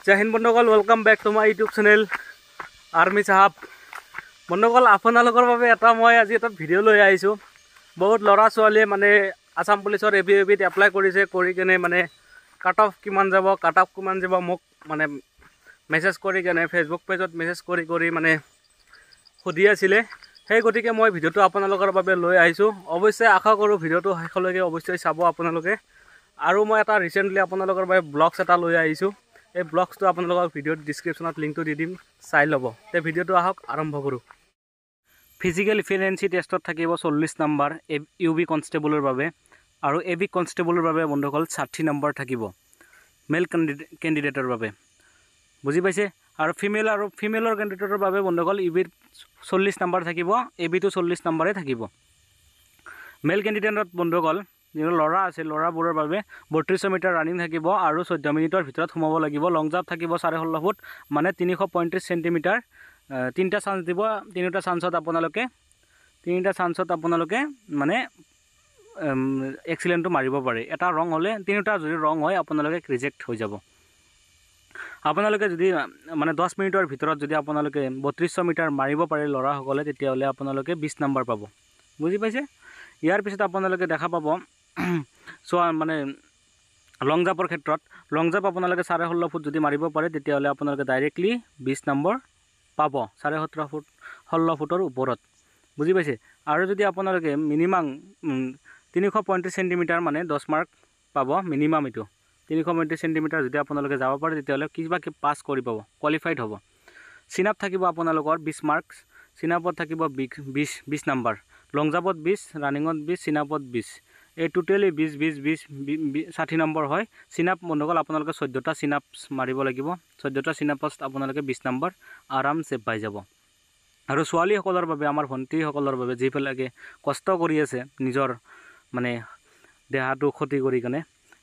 জয় হিন্দ বন্ধুসকল, welcome back to my YouTube channel army চাহাব। বন্ধুসকল, আপোনালোকৰ বাবে এটা মই আজি এটা ভিডিঅ' লৈ আহিছোঁ। বহুত ল'ৰা ছোৱালীয়ে মানে আছাম পুলিচৰ এ বি, ইউ বিত এপ্লাই কৰিছে, কৰি কেনে মানে কাট অফ কিমান যাব, কাট অফ কিমান যাব মোক মানে মেছেজ কৰি কেনে, ফেচবুক পেজত মেছেজ কৰি কৰি মানে সুধি আছিলে। সেই গতিকে মই ভিডিঅ'টো আপোনালোকৰ বাবে লৈ আহিছোঁ। অৱশ্যে আশা কৰোঁ ভিডিঅ'টো শেষলৈকে অৱশ্যেই চাব আপোনালোকে। আৰু মই এটা ৰিচেণ্টলি আপোনালোকৰ বাবে ব্লগছ এটা লৈ আহিছোঁ। এই ব্লগছটো আপোনালোকক ভিডিঅ'ত ডিছক্ৰিপশ্যনত লিংকটো দি দিম, চাই ল'ব। তে ভিডিঅ'টো আহক আৰম্ভ কৰোঁ। ফিজিকেল ইফিচিয়েঞ্চি টেষ্টত থাকিব 40 নম্বৰ এ ইউ বি কনষ্টেবলৰ বাবে আৰু এ বি কনষ্টেবলৰ বাবে বন্ধুসকল 60 নম্বৰ থাকিব মেল কেণ্ডিডেটৰ বাবে, বুজি পাইছে? আৰু ফিমেল আৰু ফিমেলৰ কেণ্ডিডেটৰ বাবে বন্ধুসকল ইউ বিত 40 নম্বৰ থাকিব, এ বিটো 40 নম্বৰে থাকিব। মেল কেণ্ডিডেটত বন্ধুসকল যিটো ল'ৰা আছে, ল'ৰাবোৰৰ বাবে 3200 মিটাৰ ৰানিং থাকিব আৰু 14 মিনিটৰ ভিতৰত সোমাব লাগিব। লং জাম্প থাকিব 16.5 ফুট, মানে 335 চেণ্টিমিটাৰ। তিনিটা চান্স দিব, তিনিটা চান্সত আপোনালোকে মানে এক্সিলেণ্টটো মাৰিব পাৰে। এটা ৰং হ'লে, তিনিটা যদি ৰং হয়, আপোনালোকে ৰিজেক্ট হৈ যাব। আপোনালোকে যদি মানে 10 মিনিটৰ ভিতৰত যদি আপোনালোকে 3200 মিটাৰ মাৰিব পাৰে ল'ৰাসকলে, তেতিয়াহ'লে আপোনালোকে 20 নম্বৰ পাব, বুজি পাইছে? ইয়াৰ পিছত আপোনালোকে দেখা পাব চোৱা, মানে লং জাম্পৰ ক্ষেত্ৰত লং জাম্প আপোনালোকে 16.5 ফুট যদি মাৰিব পাৰে, তেতিয়াহ'লে আপোনালোকে ডাইৰেক্টলি 20 নম্বৰ পাব, 17.5 ফুট, 16 ফুটৰ ওপৰত, বুজি পাইছে? আৰু যদি আপোনালোকে মিনিমাম 335 চেণ্টিমিটাৰ, মানে 10 মাৰ্ক পাব মিনিমাম। এইটো 335 চেণ্টিমিটাৰ যদি আপোনালোকে যাব পাৰে, তেতিয়াহ'লে কিবা পাছ কৰি পাব, কোৱালিফাইড হ'ব। চিনাপ থাকিব আপোনালোকৰ 20 মাৰ্কছ। চিনাপত থাকিব 20 নাম্বাৰ। লং জাম্পত 20, ৰানিঙত 20, চিনাপত 20। এই টোটেলি 20, 20, 20, 60 নম্বৰ হয়। চিনাপ বন্ধুসকল আপোনালোকে 14টা চিনাপ মাৰিব লাগিব। 14টা চিনাপত আপোনালোকে 20 নম্বৰ আৰামছে পাই যাব। আৰু ছোৱালীসকলৰ বাবে, আমাৰ ভণ্টিসকলৰ বাবে, যিবিলাকে কষ্ট কৰি আছে নিজৰ মানে দেহাটো ক্ষতি কৰি কেনে,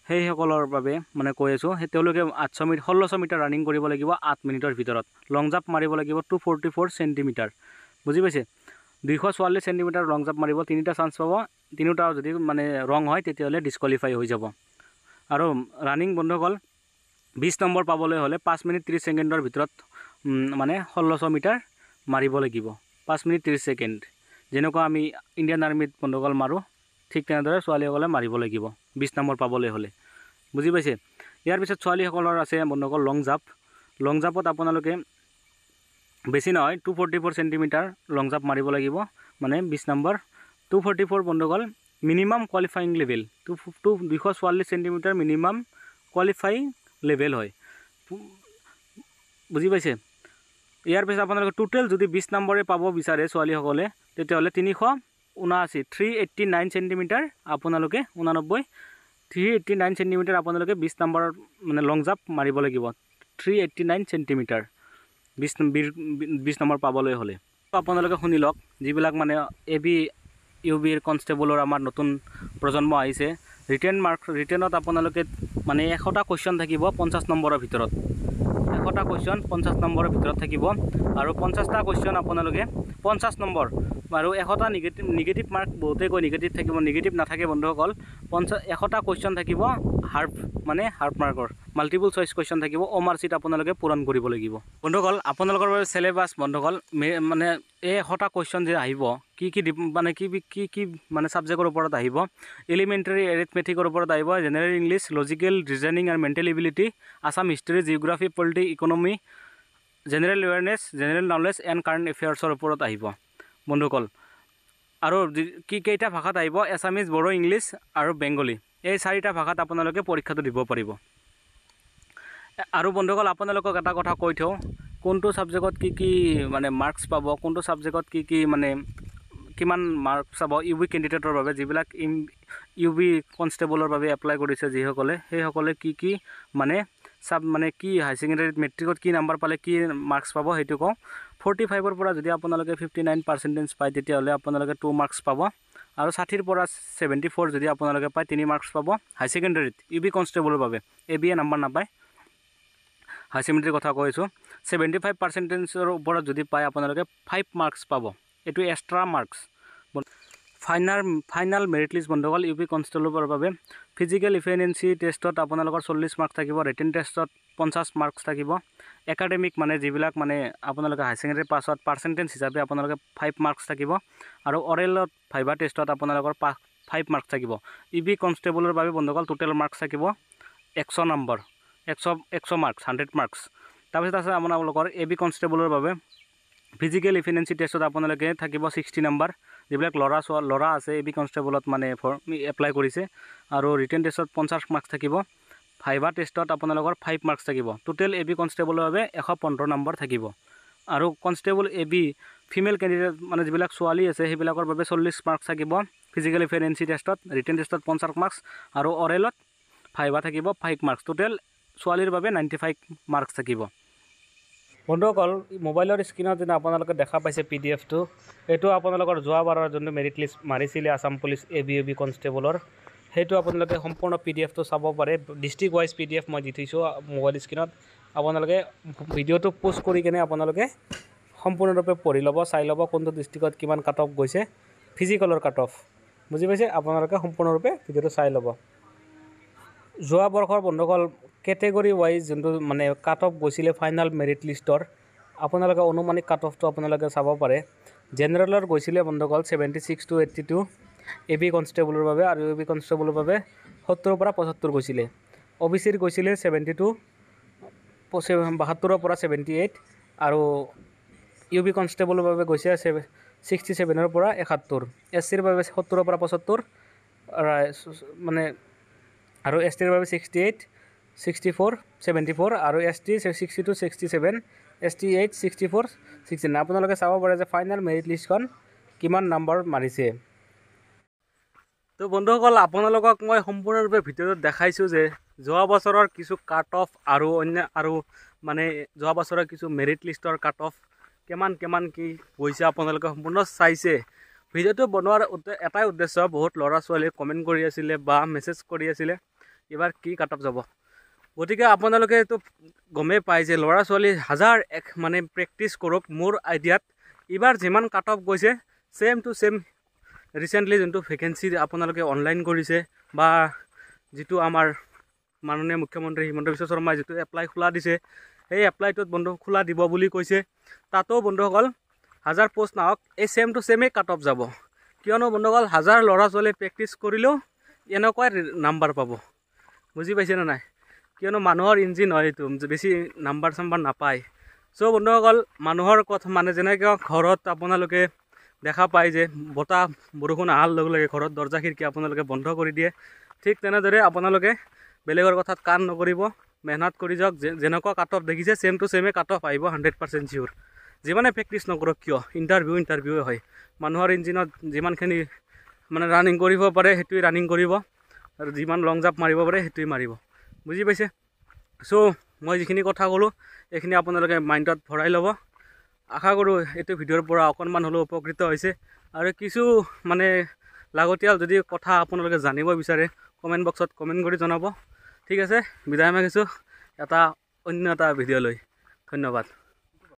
সেইসকলৰ বাবে মানে কৈ আছোঁ, সেই তেওঁলোকে 800 মিটাৰ, 1600 মিটাৰ ৰানিং কৰিব লাগিব 8 মিনিটৰ ভিতৰত। লং জাম্প মাৰিব লাগিব 244 চেণ্টিমিটাৰ, বুজি পাইছে? 244 চেণ্টিমিটাৰ লং জাম্প মাৰিব। তিনিটা চান্স পাব। তিনিওটা যদি মানে ৰং হয়, তেতিয়াহ'লে ডিছকুৱালিফাই হৈ যাব। আৰু ৰানিং বন্ধুসকল 20 নম্বৰ পাবলৈ হ'লে 5 মিনিট 30 ছেকেণ্ডৰ ভিতৰত মানে 1600 মিটাৰ মাৰিব লাগিব। 5 মিনিট 30 ছেকেণ্ড, যেনেকুৱা আমি ইণ্ডিয়ান আৰ্মিত বন্ধুসকল মাৰোঁ, ঠিক তেনেদৰে ছোৱালীসকলে মাৰিব লাগিব 20 নম্বৰ পাবলৈ হ'লে, বুজি পাইছে? ইয়াৰ পিছত ছোৱালীসকলৰ আছে বন্ধুসকল লং জাম্প। লং জাম্পত আপোনালোকে বেছি নহয়, 244 চেণ্টিমিটাৰ লং জাম্প মাৰিব লাগিব, মানে 20 নম্বৰ। 244 বন্ধুসকল minimum qualifying level, two two 244 centimetre minimum qualifying level হয়, বুজি পাইছে? ইয়াৰ পিছত আপোনালোকে টোটেল যদি 20 নম্বৰে পাব বিচাৰে ছোৱালীসকলে, তেতিয়াহ'লে 379, 389 চেণ্টিমিটাৰ আপোনালোকে 89, 389 চেণ্টিমিটাৰ আপোনালোকে 20 নম্বৰৰ মানে লং জাম্প মাৰিব লাগিব। 389 চেণ্টিমিটাৰ 20 নম্বৰ পাবলৈ হ'লে। আপোনালোকে শুনি লওক, যিবিলাক মানে এ বি, ইউ বিৰ কনষ্টেবলৰ আমাৰ নতুন প্ৰজন্ম আহিছে, ৰিটেন মাৰ্ক, ৰিটেনত আপোনালোকে মানে 100টা কুৱেশ্যন থাকিব 50 নম্বৰৰ ভিতৰত। 100টা কুৱেশ্যন 50 নম্বৰৰ ভিতৰত থাকিব আৰু 50টা কুৱেশ্যন আপোনালোকে 50 নম্বৰ আৰু 100টা নিগেটিভ, নিগেটিভ মাৰ্ক, বহুতেই কয় নিগেটিভ থাকিব, নিগেটিভ নাথাকে বন্ধুসকল। 100টা কুৱেশ্যন থাকিব, হাফ মানে হাফ মাৰ্কৰ মাল্টিপুল চইচ কুৱেশ্যন থাকিব। অ' এম আৰ চিট আপোনালোকে পূৰণ কৰিব লাগিব। বন্ধুসকল, আপোনালোকৰ বাবে চিলেবাছ বন্ধুসকল মানে এই 100টা কুৱেশ্যন যে আহিব, কি কি মানে কি কি কি মানে ছাবজেক্টৰ ওপৰত আহিব? এলিমেণ্টেৰী এৰিথমেটিকৰ ওপৰত আহিব, জেনেৰেল ইংলিছ, লজিকেল ৰিজনিং আৰু mental ability, Assam history, geography, polity, economy, general awareness, general knowledge and current এফেয়াৰ্ছৰ ওপৰত আহিব বন্ধুসকল। আৰু কি কেইটা ভাষাত আহিব? এছামিজ, বড়ো, ইংলিছ আৰু বেংগলী, এই চাৰিটা ভাষাত আপোনালোকে পৰীক্ষাটো দিব পাৰিব। আৰু বন্ধুসকল, আপোনালোকক এটা কথা কৈ থওঁ, কোনটো ছাবজেক্টত কি কি মানে মাৰ্কছ পাব, কোনটো ছাবজেক্টত কি কি মানে কিমান মাৰ্কছ পাব ইউ বি কেণ্ডিডেটৰ বাবে, যিবিলাক ইউ বি কনষ্টেবলৰ বাবে এপ্লাই কৰিছে যিসকলে, সেইসকলে কি কি মানে চাব মানে কি হাই ছেকেণ্ডেৰীত, মেট্ৰিকত কি নাম্বাৰ পালে কি মাৰ্কছ পাব সেইটো কওঁ। 45ৰ পৰা যদি আপোনালোকে 59 পাৰ্চেণ্টেজ পায়, তেতিয়াহ'লে আপোনালোকে 2 মাৰ্কছ পাব। আৰু 60ৰ পৰা 74 যদি আপোনালোকে পায়, 3 মাৰ্কছ পাব হাই ছেকেণ্ডেৰীত ইউ বি কনষ্টেবলৰ বাবে। এ বি এ নাম্বাৰ নাপায়, হাই ছেকেণ্ডেৰীৰ কথা কৈ আছোঁ। 75 পাৰ্চেণ্টেজৰ ওপৰত যদি পায় আপোনালোকে 5 মাৰ্কছ পাব, এইটো extra marks. Final merit list বন্ধুসকল, ইউ পি কনষ্টেবলৰ বাবে ফিজিকেল ইফিচিয়েঞ্চি টেষ্টত আপোনালোকৰ 40 মাৰ্ক থাকিব, ৰিটেন টেষ্টত 50 মাৰ্কছ থাকিব। একাডেমিক মানে যিবিলাক মানে আপোনালোকে হায়াৰ ছেকেণ্ডেৰী পাছত পাৰ্চেণ্টেজ হিচাপে আপোনালোকে 5 মাৰ্কছ থাকিব আৰু অৰেলত ভাইভা টেষ্টত আপোনালোকৰ 5 মাৰ্কছ থাকিব। ই বি কনষ্টেবলৰ বাবে বন্ধুসকল টোটেল মাৰ্কছ থাকিব 100 নম্বৰ, 100 মাৰ্কছ, 100 মাৰ্কছ। তাৰপিছত আছে আপোনালোকৰ এ বি কনষ্টেবলৰ বাবে ফিজিকেল ইফিচিয়েঞ্চি টেষ্টত আপোনালোকে থাকিব 60 নম্বৰ, যিবিলাক ল'ৰা আছে এ বি কনষ্টেবলত মানে এপ্লাই কৰিছে। আৰু ৰিটেন টেষ্টত 50 মাৰ্কছ থাকিব। ভাইভা টেষ্টত আপোনালোকৰ 5 মাৰ্কছ থাকিব। টোটেল এ বি কনষ্টেবলৰ বাবে 115 নম্বৰ থাকিব। আৰু constable A B female candidate মানে যিবিলাক ছোৱালী আছে সেইবিলাকৰ বাবে 40 মাৰ্কছ থাকিব ফিজিকেল ইফিচিয়েঞ্চি টেষ্টত, ৰিটেন টেষ্টত 50 মাৰ্কছ আৰু অৰেলত ভাইভা থাকিব 5 মাৰ্কছ। টোটেল ছোৱালীৰ বাবে 95 মাৰ্কছ থাকিব। বন্ধুসকল, মোবাইলৰ স্ক্ৰীণত যেনে আপোনালোকে দেখা পাইছে পি ডি এফটো, এইটো আপোনালোকৰ যোৱাবাৰৰ যোনটো মেৰিট লিষ্ট মাৰিছিলে Assam police A B U B কনষ্টেবলৰ, সেইটো আপোনালোকে সম্পূৰ্ণ পি ডি এফটো চাব পাৰে। District wise P D F মই দি থৈছোঁ মোবাইল স্ক্ৰীণত। আপোনালোকে ভিডিঅ'টো প'ষ্ট কৰি কেনে আপোনালোকে সম্পূৰ্ণৰূপে পঢ়ি ল'ব, চাই ল'ব কোনটো ডিষ্ট্ৰিক্টত কিমান কাট অফ গৈছে, ফিজিকেলৰ কাট অফ, বুজি পাইছে? আপোনালোকে সম্পূৰ্ণৰূপে ভিডিঅ'টো চাই ল'ব। যোৱা বৰ্ষৰ বন্ধুসকল কেটেগৰী ৱাইজ যোনটো মানে কাট অফ গৈছিলে ফাইনেল মেৰিট লিষ্টৰ, আপোনালোকে অনুমানিক কাট অফটো আপোনালোকে চাব পাৰে। জেনেৰেলৰ গৈছিলে বন্ধুসকল 76 টু 82 এ বি কনষ্টেবলৰ বাবে, আৰু ইউ বি কনষ্টেবলৰ বাবে 70ৰ পৰা 75 গৈছিলে। অ' বি চিৰ গৈছিলে 72, 72ৰ পৰা 78, আৰু ইউ বি কনষ্টেবলৰ বাবে গৈছে 67ৰ পৰা 71, এছ চিৰ বাবে 70ৰ পৰা 75 মানে, আৰু এছ টিৰ বাবে 68, 64, 74, আৰু S T 62, 67, S T 8, 64, 69। আপোনালোকে চাব পাৰে যে ফাইনেল মেৰিট লিষ্টখন কিমান নম্বৰ মাৰিছে। তো বন্ধুসকল, আপোনালোকক মই সম্পূৰ্ণৰূপে ভিডিঅ'টোত দেখাইছোঁ যে যোৱা বছৰৰ কিছু কাট অফ আৰু অন্য আৰু মানে যোৱা বছৰৰ কিছু মেৰিট লিষ্টৰ কাট অফ কিমান কিমান কি গৈছে আপোনালোকে সম্পূৰ্ণ চাইছে। ভিডিঅ'টো বনোৱাৰ এটাই উদ্দেশ্য, বহুত ল'ৰা ছোৱালীয়ে কমেণ্ট কৰি আছিলে বা মেছেজ কৰি আছিলে এইবাৰ কি কাট অফ যাব। গতিকে আপোনালোকে এইটো গমেই পায় যে ল'ৰা ছোৱালী হাজাৰ এক মানে প্ৰেক্টিছ কৰক, মোৰ আইডিয়াত এইবাৰ যিমান কাট অফ গৈছে ছেম টু ছেম ৰিচেণ্টলি যোনটো ভেকেঞ্চি আপোনালোকে অনলাইন কৰিছে বা যিটো আমাৰ মাননীয় মুখ্যমন্ত্ৰী হিমন্ত বিশ্ব শৰ্মাই যিটো এপ্লাই খোলা দিছে, সেই এপ্লাইটোত বন্ধু খোলা দিব বুলি কৈছে। তাতো বন্ধুসকল হাজাৰ পষ্ট নাহক, এই ছেম টু ছেমেই কাট অফ যাব। কিয়নো বন্ধুসকল হাজাৰ ল'ৰা ছোৱালীয়ে প্ৰেক্টিছ কৰিলেও এনেকুৱাই নাম্বাৰ পাব, বুজি পাইছেনে নাই? কিয়নো মানুহৰ ইঞ্জিন হয় এইটো, বেছি নাম্বাৰ চাম্বাৰ নাপায়। চ' বন্ধুসকল, মানুহৰ কথা মানে যেনেকৈ ঘৰত আপোনালোকে দেখা পায় যে বতাহ বৰষুণ অহাৰ লগে লগে ঘৰত দৰ্জা খিৰিকী আপোনালোকে বন্ধ কৰি দিয়ে, ঠিক তেনেদৰে আপোনালোকে বেলেগৰ কথাত কাণ নকৰিব, মেহনত কৰি যাওক। যেনেকুৱা কাট অফ দেখিছে same to same cut off আহিব, 100% চিয়'ৰ। যিমানে প্ৰেক্টিছ নকৰক কিয়, ইণ্টাৰভিউৱে হয়। মানুহৰ ইঞ্জিনত যিমানখিনি মানে ৰানিং কৰিব পাৰে সেইটোৱে ৰানিং কৰিব, আৰু যিমান লং জাম্প মাৰিব পাৰে সেইটোৱে মাৰিব, বুজি পাইছে? চ' মই যিখিনি কথা ক'লোঁ এইখিনি আপোনালোকে মাইণ্ডত ভৰাই ল'ব। আশা কৰোঁ এইটো ভিডিঅ'ৰ পৰা অকণমান হ'লেও উপকৃত হৈছে, আৰু কিছু মানে লাগতিয়াল যদি কথা আপোনালোকে জানিব বিচাৰে কমেণ্ট বক্সত কমেণ্ট কৰি জনাব। ঠিক আছে, বিদায় মাগিছোঁ এটা অন্য এটা ভিডিঅ' লৈ। ধন্যবাদ।